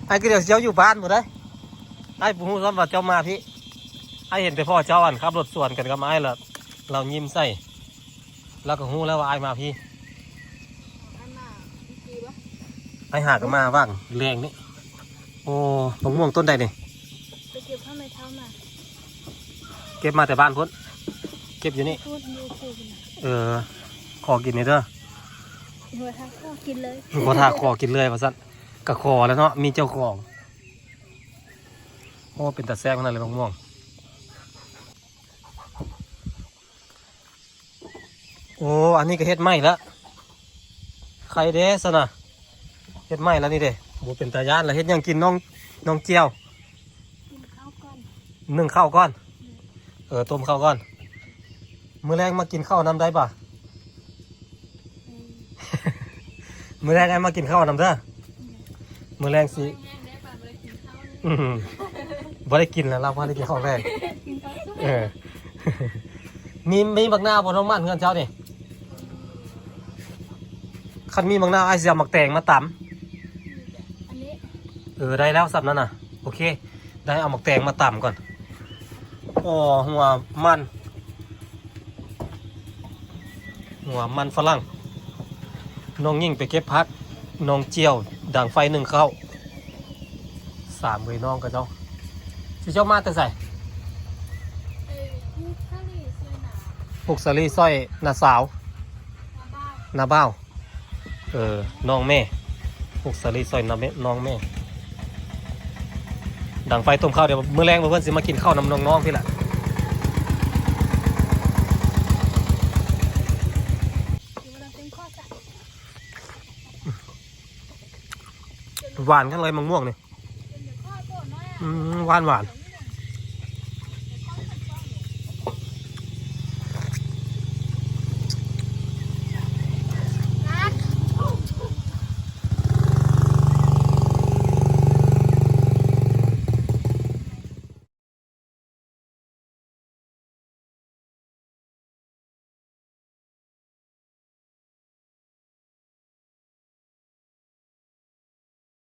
ອ້າຍກໍດຽວເຈົ້າຢູ່ບ້ານພຸ້ນເດ້ ອ້າຍບໍ່ຮູ້ຊ້ຳວ່າເຈົ້າມາພີ້ ອ້າຍເຫັນແຕ່ພໍ່ເຈົ້າ ອັນ ຂັບລົດສວນກັນກັບອ້າຍ ລະລາວຍິ້ມໃສ່ ລາວກໍຮູ້ແລ້ວວ່າອ້າຍມາພີ້ ອ້າຍຫາກໍມາຫວ່າງແລງນີ້ ໂອ້ ບັກມ່ວງຕົ້ນໃດນີ້? ໄປເກັບຂ້າງໃນເທົ້າມາ ເກັບມາແຕ່ບ້ານພຸ້ນ ເກັບຢູ່ນີ້ ພຸ້ນຢູ່ພູພຸ້ນນະ ເອີ ຂໍກິນແດ່ເດີ ບໍ່ຖ້າຂໍກິນເລີຍ ບໍ່ຖ້າຂໍກິນເລີຍວ່າຊັ້ນ ກະຂໍແລ້ວເນາະ ມີເຈົ້າຂອງ ໂອ້ ເປັນຕາແຊບຂະໜາດເລີຍບັກມ່ວງ ໂອ້ ອັນນີ້ກໍເຮັດໃໝ່ລະ ໄຄເດ້ຊັ້ນນະ ເຮັດໃໝ່ລະນີ້ເດ້ ບໍ່ເປັນຕາຢ້ານລະ ເຮັດຫຍັງກິນນ້ອງ ນ້ອງຈຽວ? ໜຶ້ງເຂົ້າກ່ອນ ໜຶ້ງເຂົ້າກ່ອນ ເອີ ຕົ້ມເຂົ້າກ່ອນ ມື້ແລງມາກິນເຂົ້ານຳໄດ້ປະ? ມື້ແລງອ້າຍມາກິນເຂົ້ານຳເດີ ມື້ແລງຊິ ອືມ ບໍ່ໄດ້ກິນແລ້ວ ລາວບໍ່ໄດ້ກິນເຂົ້າແລງ ເອີ ມີ ມີບັກນາວບໍ່ ນ້ອງໝັ້ນ ເຮືອນເຈົ້ານີ້? ຄັນມີບັກນາວ ອ້າຍຊິເອົາໝາກແຕງມາຕຳ ເອີ ໄດ້ແລ້ວສ່ຳນັ້ນນະ ໂອເຄ ໄດ້ ເອົາໝາກແຕງມາຕຳກ່ອນ ອໍ ຫົວມັນ ຫົວມັນຝຣັ່ງ ນ້ອງຍິງໄປເກັບຜັກ ນ້ອງຈຽວດັງໄຟໜຶ້ງເຂົ້າ ສາມເອື້ອຍນ້ອງເຂົາເຈົ້າ ຊິເຈົ້າມາແຕ່ໃສ? ເອີ ປຸກສາລີຊ່ອຍນ້າ ປຸກສາລີຊ່ອຍນ້າສາວ ນ້າບ່າວ ນ້າບ່າວ ເອີ ນ້ອງແມ່ ປຸກສາລີຊ່ອຍນ້າແມ່ ນ້ອງແມ່ ດັງໄຟຕົ້ມເຂົ້າ ດຽວມື້ແລງເພິ່ນຊິມາກິນເຂົ້ານຳນ້ອງໆພີ້ລະ. ຫວານຄັກເລີຍ ໝາກມ່ວງນີ້. ອືມ ຫວານຫວານ.